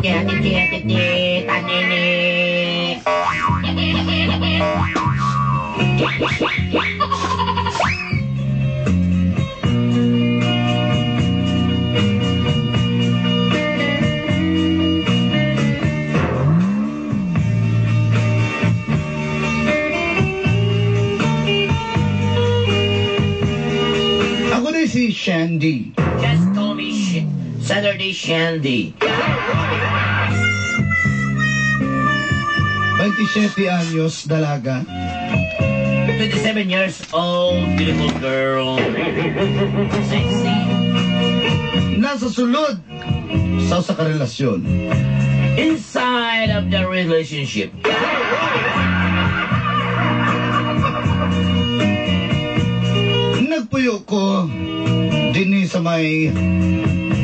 Hatiti, tanini. Ako na si Shandy. Just call me Saturday Shandy. 27 anyos, dalaga. 27 years old, beautiful girl. Sexy. Nasa sulod sa usa ka relasyon. Inside of the relationship. Nagpuyo ko dinhi sa may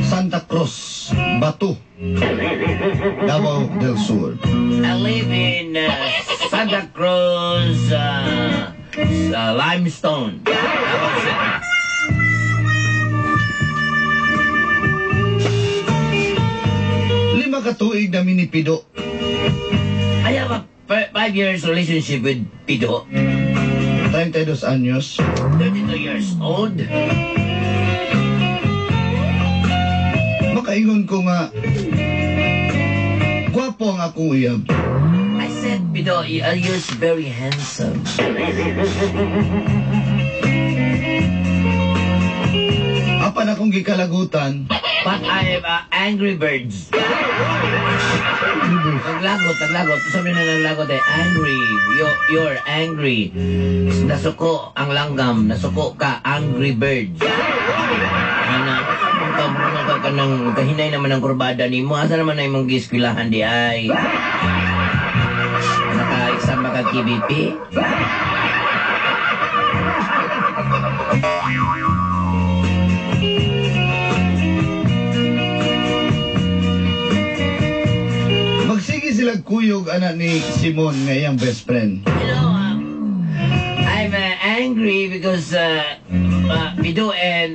Santa Cruz, Bato, Davao del Sur. I live in Santa Cruz, Limestone. Davao City. 5 ka tuig na minipido. I have a 5 years relationship with Pido. 32 anyos. 32 years old. Makaingon ko nga, gwapo ang akong uyab. I said, Pido, you're very handsome. Apan akong gikalagutan. But I have angry birds. Naglagot, naglagot. Sabi na naglagot eh, angry. You're angry. Nasuko ang langgam. Nasuko ka, angry birds. Ana, ka ng kahinay naman ang kurbada ni mo. Asa naman na imong gieskwilahan di ay? Naka-exam ba ka KBP? Magsige sila kuyog ana ni Simon nga iyang best friend. You know, I'm angry because Pido and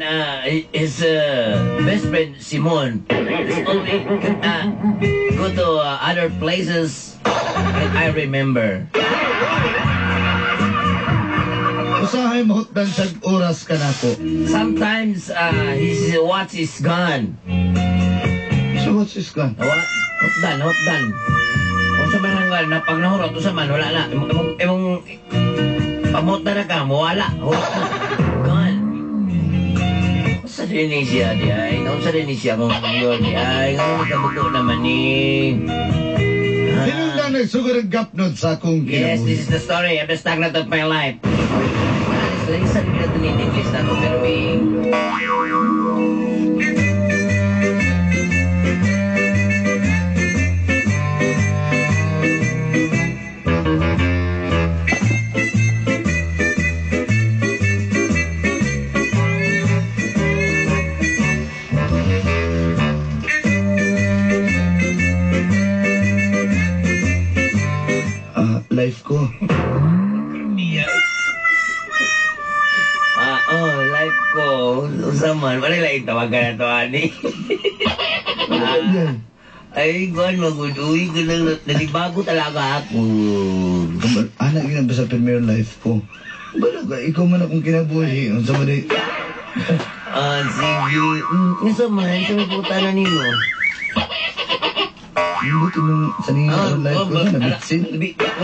his best friend Simon is only go to other places that I remember. Usahay mahutdan siya oras kanako. Sometimes his watch is gone. So watch is gone? Hutdan, hutdan. Kung sa man ang na pag nahurot, usa man, wala na. Imong pamutdan na ka, mawala. Hurot na. Gone. Unsa din ni siya di ay? Unsa din ni siya kung yun di ay? Nga nagkabuko naman ni. Tinong na nagsugod ang gapnod sa akong Yes, kinabuhi. this is the story of the stagnant of my life. Isa rin na ito English na ako, pero may... Life ko. Life ko. Usa man, wala lang tawagan na to, ani. Ay, guan, maguduy ko lang. Nanibago talaga ako. Anak, yun ba sa premier life ko? Bala, ikaw man akong kinabuhi. Unsa man di? Sige. Unsa man, sa may puta na nimo. Buti nung sa nina ang life ko na, nabitsin.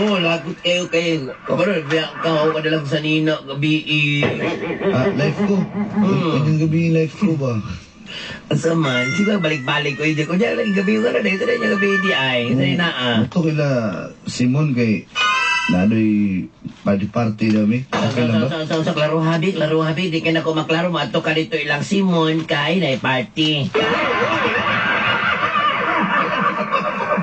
Oo, lagot kayo kayo. Kapag ka ka na lang sa nina, gabi. Life ko? Pwedeng gabi life ko ba? Asa man, sige balik-balik ko. Hindi ko niya lang gabi ko na. Ito na niya gabi di ay. Ito na ah. Ito kila Simon kay Nadoy party-party dami. Okay lang ba? Sa klaro habi, klaro habi. Di ka na ko maklaro. Maadto ka dito ilang Simon kay na party.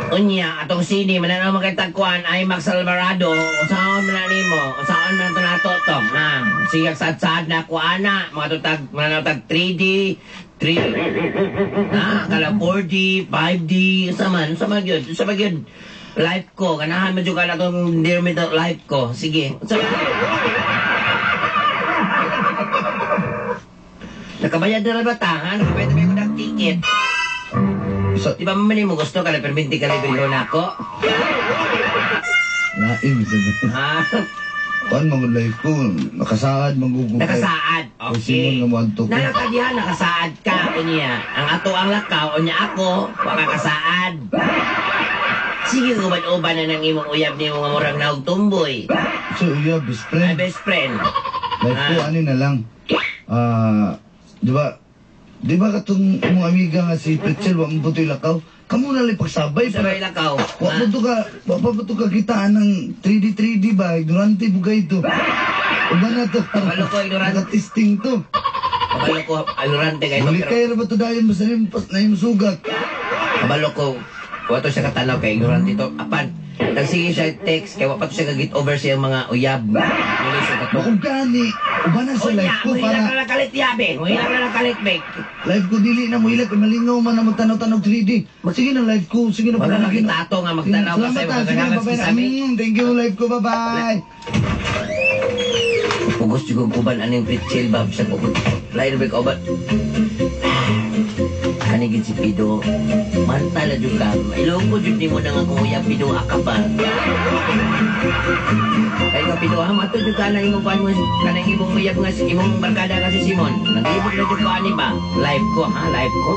Unya, atong sini, mananaw makitagkuan ay Max Alvarado. Usaon man na nimo? Usaon man ito nato to? Ha? Sigag sad-sad na kuan na. Mga tutag, mananaw tag 3D, 3, na, kala 4D, 5D, usa man, usa man yun, usa man yun. Life ko, ganahan mo ka na itong life ko. Sige, usa man. Nakabayad na ba ta, ha? Nakabayad na ba yung ticket? Sa Di ba man mo gusto ka na perminti ka libre na ako? Laim sa. Ha? Kuan man life ko, nakasaad man gud ko. Nakasaad. Kay Simon Okay. nga moadto ko. Nalakadiha, nakasaad ka. Unya, ang ato ang lakaw, unya ako, waka kasaad. Sige, uban-uban na ng imong uyab ni mga murag naog tumboy. So iya best My friend. best friend. Life ko ani na lang. Di ba? Di ba katong imong amiga nga si Pretzel wa mo putoy lakaw? Kamo na lang pagsabay Sabay lakaw. Wa mo to ka, wa pa to ka kitaan ng 3D 3D ba? Ignorante bugay to. Uban na to. Kabalo ko, ignorante. Naka-testing to. Kabalo ko, alurante kayo. Muli Pero kayo na ba to dayon basta na yung sugat. kabalo ko, wa to siya katanaw kay ignorante to. Apan, nagsige siya text, kay wa pa to siya ka-get over sa iyang mga uyab. Muli siya kato. Kung gani, uban na sa Unya, life ko muhilak para na lang kalit yabe. Muhilak na lang kalit, be. life ko dili na mo ilak malingaw man na magtanaw-tanaw 3D. Sige na life ko, sige na Wala sige na kita ato nga magtanaw ka Salamat sa ah, imong sige na, kagangas bye-bye na. sabi. Thank you life ko, bye-bye. Pugos jud kong uban aning pretzel ba sa pugos. Lain ba ka uban? Kani gid si Pido. Manta la jud ka. Iloko jud nimo na nga kung uyab Pido aka pa. Kay ka Pido ha mato jud ka na imong kuan mo kanang imong uyab nga si imong barkada nga si Simon. Nagibot na jud ko ani ba? Live ko ha, live ko.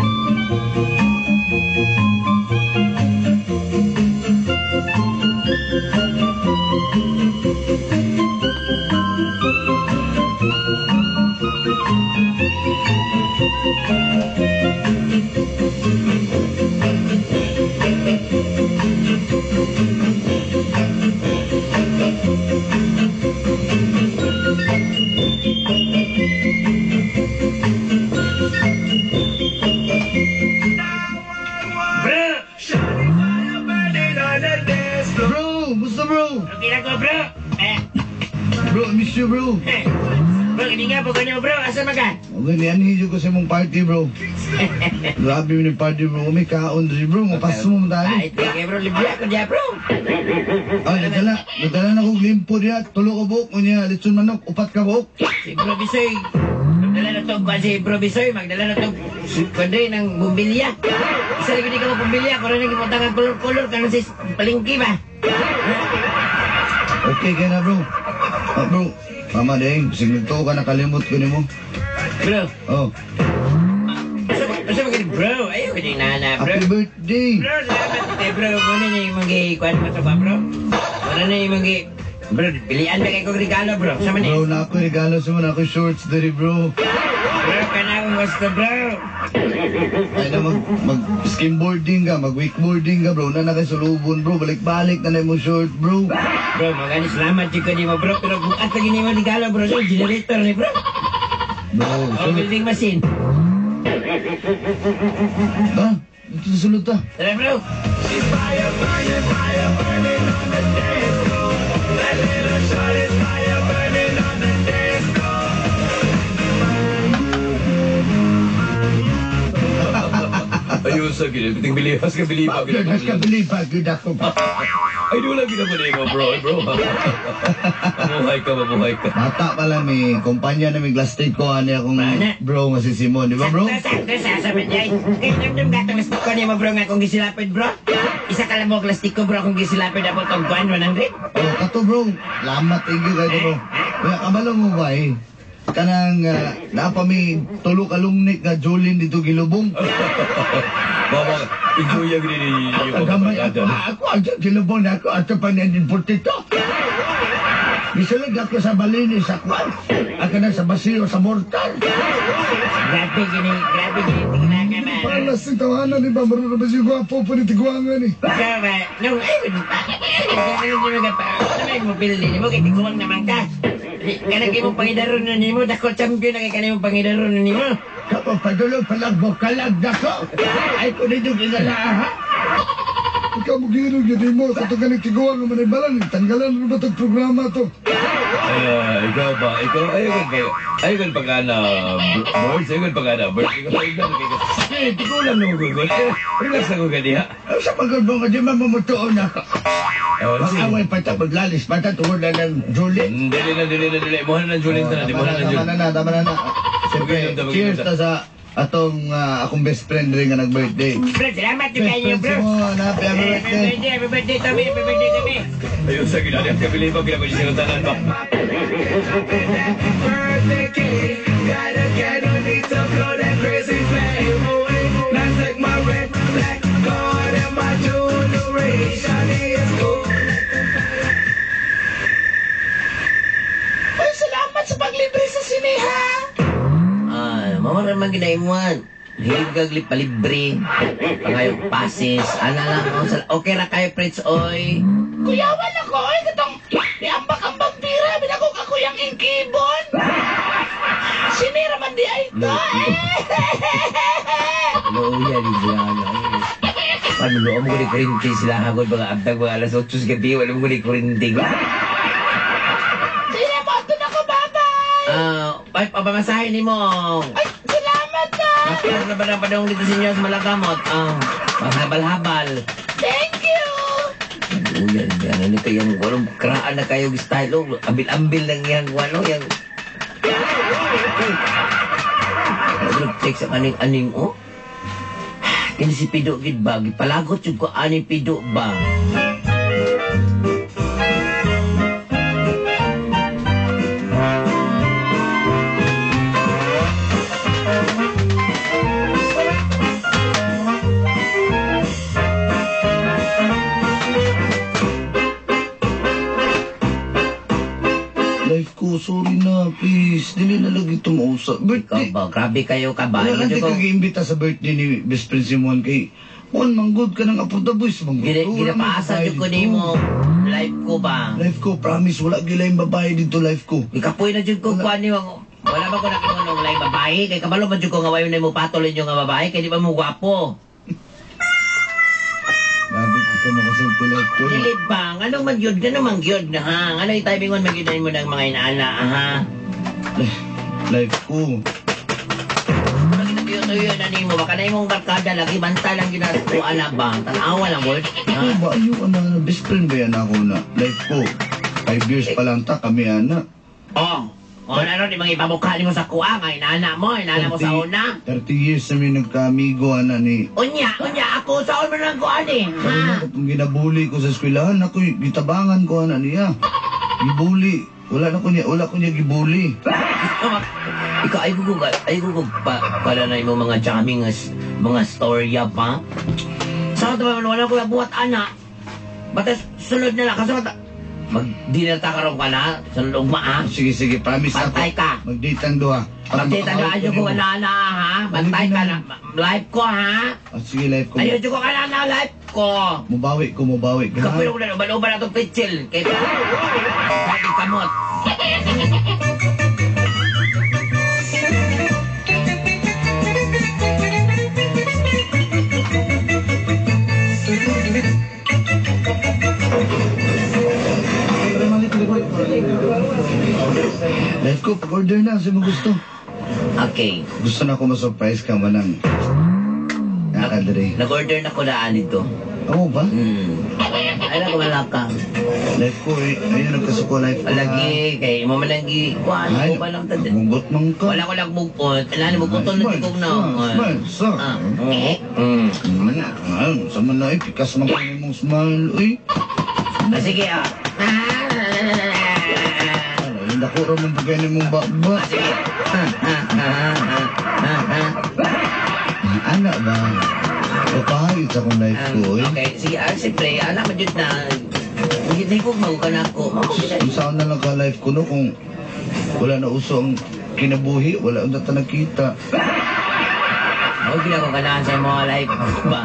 Bro! Bro, musta bro? Okay lang ko bro. Eh, Bro, I miss you bro. eh. Bro, hindi nga po ganyan bro. Asa man ka? Okay, nianhi ko sa imong party bro. Grabe mo yung party bro. May kaon diri bro. Mapaso mo tayo. Ay, tige bro, libre ako diya bro. Ay, nagdala. Nagdala na kong limpo diya. Tulo ka buok. Unya, litson manok. Upat ka buok. Si Bro Bisoy, magdala na to, kwan si Bro Bisoy, magdala na to, kundi ng bumbilya. Isa rin ka mo bumbilya, kung ano giputang ang kulor-kulor, kanang si palingki ba? Okay ka na bro. Ah, bro. Mama ding, sige to ka nakalimot ko nimo. Bro, Oh, asa ba bro? Ayaw ko yung nana, bro. happy birthday. Bro, salamat eh, bro. Muna na yung mga kwan mo to ba, bro? Muna na yung mga, bro, pilian ba kayo kong regalo, bro? Sama ni? Bro, na ako regalo sa mo na ako shorts diri bro. Bro, kanang gusto, bro. Ay na mag skimboarding ka, mag wakeboarding ka bro. Na na kay sulubon bro, balik-balik na na mo short bro. Bro, magani salamat jud ko nimo, bro. Pero bukat lagi nimo regalo, bro. So, generator ni, bro. Bro, O, short. building machine. Ha? Ito sa sulod ta. Tara, bro. Ayun sa gini, biting bilihas ka bilipa. Mas kabilipa, gyud ako pa. Ay, di wala gina mo bro, bro. Mabuhay ka, mabuhay ka. Bata pa lang may kumpanya na may plastic ko ani akong Mana? bro nga si Simon, di ba bro? Sakto, sakto, sa man yay. Kay namnam gatong lastiko nimo bro nga kung gisilapid bro. Isa ka lang mo lastiko bro kung gisilapid ako tong kuan 100. Oh, kato bro. Lamat thank you kayo bro. Kuya, kabalo mo ba eh? Kanang naa pa mi tulo ka lungnik nga Jolene dito gilubong. Mama, enjoy ang gini yung Gamay mga ako, ako ang gilubong na ako ato pa 1942. Gisulod ako sa balini sa kwan. Ako na sa basiyo sa mortar. Grabe gini, grabe gini tingnan ka ba. Palas ni tawanan ni ba marunong ba siya gwapo po ni tiguangan ni. Ikaw ba? No, ay, ano mo pili nimo kay tiguang naman ka. Kanang imong pangidaron na nimo, dako champion na kay kanang imong pangidaron na nimo. Kapag padulog palag mo kalag nako. Ay ko nito ginala ha. Ikaw mo ginog yun mo, kato ka tiguang nga manay balan, tanggalan na ba itong programa to? Ay, ikaw ba? Ikaw, ayun ba? Ayun pa ka na, birds, ayun pa ka na, birds. Ikaw, ayun ka na, eh, di ko lang nung gugol. Eh, relax ako gani, ha? Ay, sa pagod mo nga di man mamutuon ako. Oh, sige. Mag-away pa ta, maglalis pa ta, tungod na ng Julie. Dili na, dili na, dili. Muha na ng Julin na, di muha na ng Tama Julin. na na, tama na na. Siyempre, Okay, tama na. cheers ta sa Atong akong best friend rin nga nag-birthday. Bro, salamat yung Best kayo, friend bro. si mo, happy happy Happy birthday. birthday, happy birthday to me, happy birthday to me. Ayun sa ginali ang kabilib ang ginagawa siya ng tanan ba? Birthday cake. Got a candle, need to blow that crazy flame away. Now take my red, black card and my jewelry. Shawty is cool. Uy, salamat sa paglibre sa sine, ha? Ay, mama rin man ginaimuan. Hilig kag palibre. Pangayong passes. Ana lang. Oh, okay ra kayo, Prince, oy. Kuyawan ako, oy, katong niambak-ambang pira, binako ka kuyang ingkibon. Sine raman di ay to, eh. Luya ni Diana. Paano mo ko ni kurinti sila hagod mga abdag mga alas 8 sa gabi. Wala mo ko ni kurinti. Sige, moto na ko, bye-bye. Ay, pamamasahin ni mo. Ay, salamat, ah. Mapira na ba ng padong dito sa inyo sa Malagamot? Panghabal-habal. Thank you. Luya ni Diana. Nito yung walang kraan na kayo style. Oh, ambil-ambil lang yang ano, yang... Nag-check sa aning-aning, oh. Kini si Pido gid ba? Gipalagot jud ko aning Pido ba? Life ko, sorry na, please. Dili na lagi tumausap. Ikaw Birthday. ba? Grabe kayo ka ba? Wala lang Medyo di ko- ka giimbita sa birthday ni best friend si Mon kay Juan, manggod ka ng Aporta Boys. Manggod. Gina, Wala man ginapaasa babae jud ko dito. nimo. Life ko ba? Life ko, promise, wala gila yung babae dito, life ko. Ikapoy na jud ko kuan nimo. Wala ba ko nakinunong lay babae? Kay kabalo man jud ko nga wayo na mo patol inyo nga babae kay di ba mo gwapo? Grabe ko ka makasulti life ko. Dili ba? Ano man gyud ano man gyud na ha? Ano yung timingon man gyud mo ng mga inaana ha? Life ko. Tuyo na nimo baka na imong barkada lagi banta lang gyud na kuan na ba? Tan-awa lang gud. Ha? Ano ba? Ayun, ano, best friend ba yan ako na? Life ko. 5 years pa lang ta, kami ana. Oh. Oh, ano di mga ipamukha nimo sa kuha nga inaana mo, inaana mo sa una. 30 years namin nagkaamigo, ana ni. Unya, unya ako sa man lang kuan eh. Sabi Ha? niya, kung ginabuli ko sa eskwelahan, ako, gitabangan ko, ana niya. Gibuli. Wala na ko niya, wala ko niya gibuli. Ikaw ay ko ay ko pa pala na imong mga jamming mga storya pa. Sa to man wala ko buhat ana. Basta sulod na lang kasi mag-dinner ta karon ka na, sulod ugma ha. Sige, sige, promise ako. Bantay ka. Mag-date ang duha. Para Mag-date ang duha, makakawit ko ayaw ko nimo. na na ha. Bantay ka na. Life ko ha. Ah, sige, life ko. Ayaw ko ka na na life ko. Mubawi ko, mubawi ka. Kapiro ko na uban-uban na itong pitchil. Kaya sabi kamot. Life ko, pag-order na, sa mo gusto. Okay. Gusto na ako ma-surprise ka manang. Nakadre. Nag-order na ko daan dito. Ako ba? Ay na kumalaka. Life ko, eh. Ayun, nagkasuko life ko. Lagi, kay mo man lang gi. Kuan, Ay, ko ba lang tad. Munggot man ka. Wala ko lang mugpot. Wala na mugputol na tigog na. Smile, smile. Ah. Mm. Ay, sa man na, eh, pikas man ka mong smile, uy. Ah, sige ah. Ay, dako ra man pagkain mong bakba. Ah, sige. Ana ba? Kapahayot sa akong life ko, eh. Okay, sige, ah, siyempre, alam mo dyan na, hindi ko magukan ako. Kung saan na lang ka life ko, no, kung wala na uso ang kinabuhi, wala ang data nakita. Ako ginagawa sa mga life ba?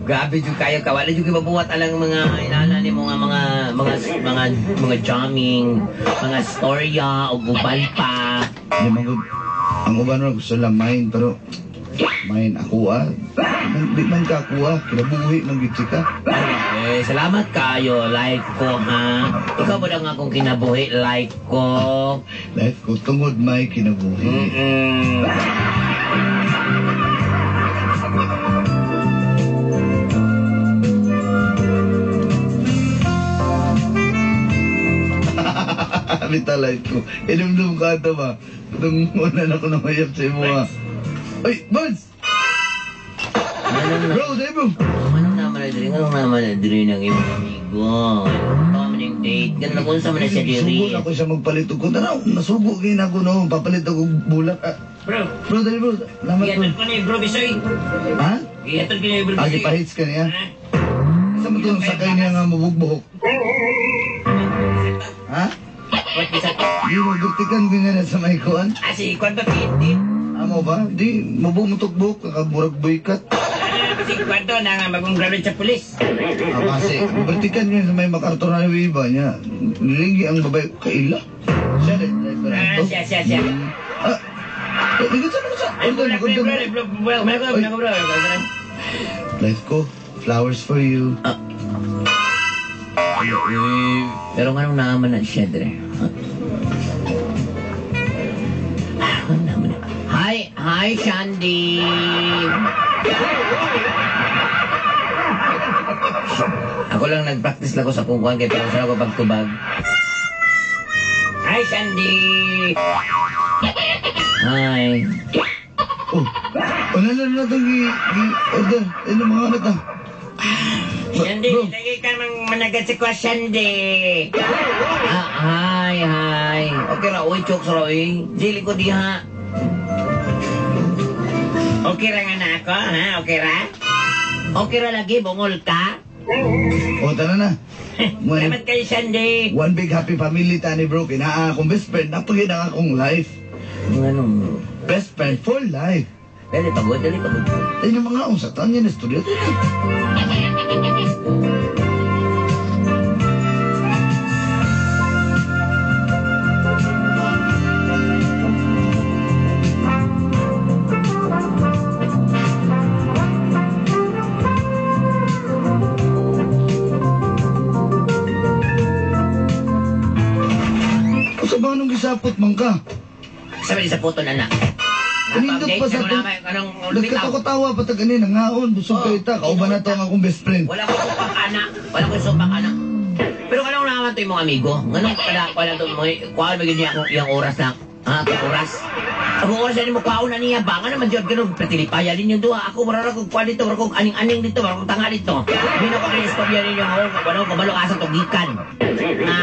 Grabe jud kayo ka. Wala jud mabuhat alang mga inana ni mga mga mga mga mga jamming, mga storya ug uban pa. Hindi man gud- ang uban ra gusto lang main, pero main ako ah. Di man ka ako ah, kinabuhi man gid ka. Ay, eh, salamat kayo, life ko ha. Ikaw ba lang akong kinabuhi, life ko? Life ko tungod may kinabuhi. Mm-mm. Bita life ko. Inumdum ka ito ba? Itong una na ko namayap sa imo ah. Ay, Birds! Bro, dali bro. Anong naman na diri? Anong naman na diri ng imong amigo? Ano man yung date? Ganun kung sa man na siya diri. Sugo na ko siya magpalit og tanaw. Nasugo kay na ako no, papalit og bulak. Ah, Bro, bro, dali bro. Salamat bro. gihatod ko ni Bro Bisoy. Ha? Gihatod ko ni Bro Agi Bisoy. pahits ka niya. Sa mo itong sakay niya nga mabugbuhok? Ha? What bisa? Di mo gurtikan ganyan na sa may kuan? Ah, si Kwanto Tintin. Amo ba? Di, mabumutok-buhok, kakaburag boykat. Si Kwanto na nga bagong graduate sa pulis. Ah, kasi, gurtikan niya sa may MacArthur Highway ba niya? Nilingi ang babae, kaila. Siya rin, driver Ah, ato. siya, siya, siya. Ah, likod sa likod sa. Ay, Order, bro, order. bro, bro, bro, bro, bro, bro. Life ko, flowers for you. Pero nga nung naaman na siya, Dre. Ah, anong naaman na? Hi, hi, Shandy! Ako lang nag-practice lang ko sa kungkuhan kaya pero sa ako pagtubag. Hi, Shandy! Hi. Oh, ano na na itong i-order? Ano mga anak ah? Shandy, Bro. lagi ka mang managat sa kwa, Shandy. Ah, hi, hi. Okay ra, uy, chokes ra, uy. Dili ko diha. Okay ra nga na ako, ha? Okay ra? Okay ra lagi, bungol ka? Oh, tara na. Salamat kayo, Shandy. One big happy family tani bro. Kinaa akong best friend. Napagin ang akong life. Anong? Best friend for life. Dali pagod, dali pagod. Ay, yung mga unsa taon yan, istorya. Unsa ba nung gisapot man ka? Sabi sa photo na na. Kanindot pa sa to. Anong bitaw? Nagkatawa-tawa pa tag ani nangaon busog Oh, kay ta kauban na to ang akong best friend. Wala ko supak ana. Wala ko supak ana. Pero kanong naman to imong amigo? Nganong kada wala to mo kuan ba gyud niya akong iyang oras na? Ha, akong oras. Akong oras ani mo kuwaon na niya ba? Nga naman jud ganun patilipayan ninyo duha. Ako mura ra kog kuan dito, mura kog aning-aning dito, mura kog tanga dito. Mino ko kay istorya ninyo nga wala ko kabalo asa to gikan. Ha.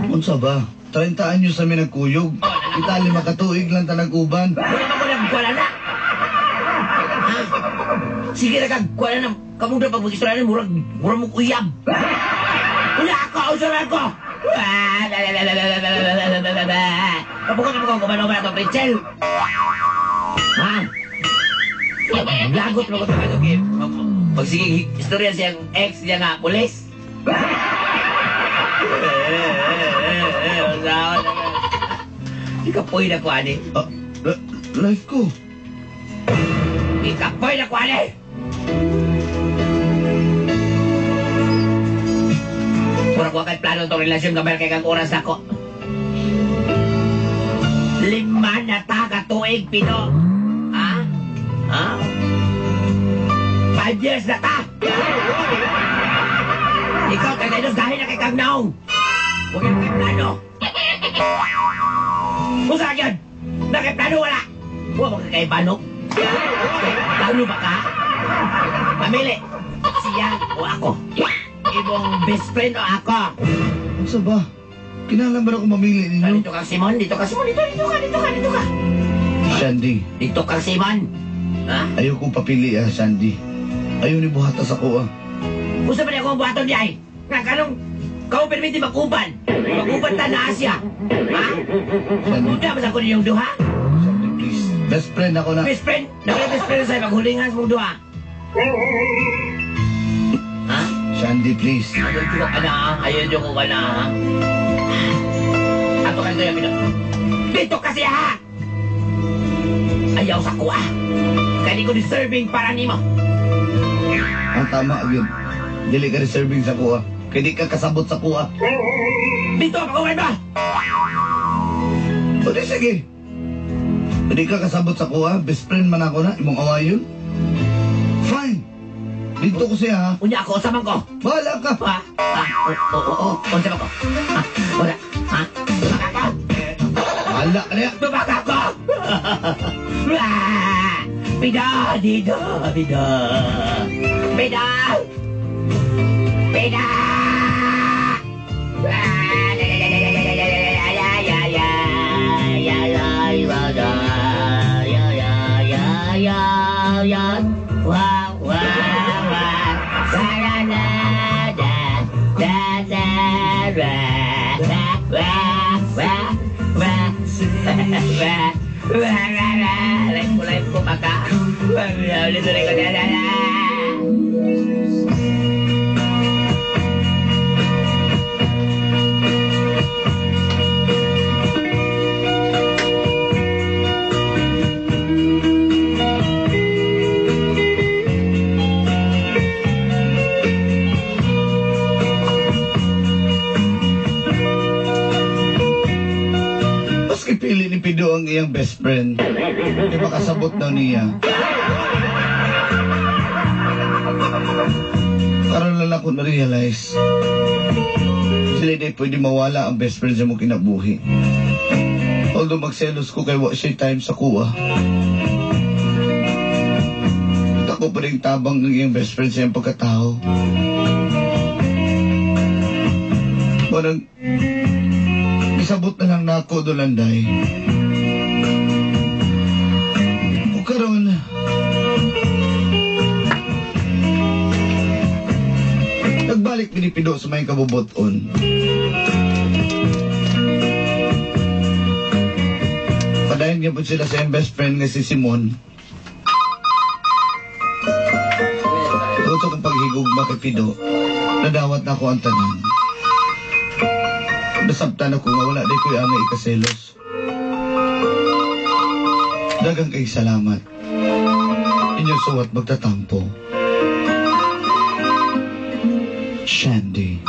Unsa ba? 30 anyos sa mi nagkuyog. Kita lima ka tuig lang ta nag-uban. Wala man ko nagkuwala na. Ha? Sige na kag kuwala na. Kamu na pag mag-istorya na murag murag mo uyab. Wala ako, usa ako. Kabuka kabuka kumano ba ito, Rachel? Ha? Lagot mo ko ito kayo. Pag sige, istorya siyang ex niya nga, pulis. Ikapoy na ko, ani. Ah, life ko. Ikapoy na ko, ani. Mura ko kay plano tong relasyon kamay kay kang oras ako. 5 na ta ka tuig pino. Ha? Ha? 5 years na ta. Ikaw kay kay dahil na kay kang naong. Huwag yung kay plano. Kung saan yun? Na kay plano wala. Huwag mo kay plano. Plano ba ka? Pamili. Siya o ako. Ibong best friend o ako. Unsa ba? Kinahanglan ba na ako mamili ninyo? Dito ka, Simon. Dito ka, Simon. Dito, dito ka, dito ka, dito ka. Shandy, Dito ka, Simon. Ha? ayaw kong papili ah, Shandy. Ayaw ni buhata sa ko ah. Kung saan ba niya akong buhaton niya ay? Nga, kanong kau permiti makuban. Makuban ta na Asya. Ha? Shandy, Muda ba sa ko ninyong duha? Shandy, please. Best friend ako na. Best friend? Nakaya best friend sa'yo maghulingan sa mong duha. Ha? Shandy, please. Ayaw ko ka na, ayaw ko ka na, ha? Ato ka dito yung Dito kasi, ha? Ayaw sa kuha. Kaya di ko deserving para nimo. Ang tama, yun. Dili ka reserving sa kuha. Kaya di ka kasabot sa kuha. Dito, pag ba? O di sige. Di ka kasabot sa kuha. Best friend man ako na. Imong awayon. Fine. Dito ko siya ha. Unya ako, usaman ko. Bahala ka. Ha? Ha? Oo, usaman ko. Ha? Wala. Ha? Tubak ako. Bahala ka niya. Tubak ako. Wah! Pido, dito, pido. Pido! Pido! Life ko pa ka. Mas kipili ni Pido ang iyang best friend. Di makasabot daw niya. Karon lang ako na-realize. Sila di pwede mawala ang best friend sa mong kinabuhi. Although magselos ko kay wa siya time sa kuha. Ako pa rin tabang ng iyang best friend sa iyang pagkatao. Parang isabot na lang na ako dolanday. O karon, nagbalik pinipido sa may kabubuton. Padayon niya po sila sa iyang best friend nga si Simon. Tungkol sa kong paghigugma kay Pido, nadawat na ako ang tanan. Nasabtan ako nga wala di ko'y angay ikaselos. Dagang kay salamat. Inyong suwat magtatampo. Shandy.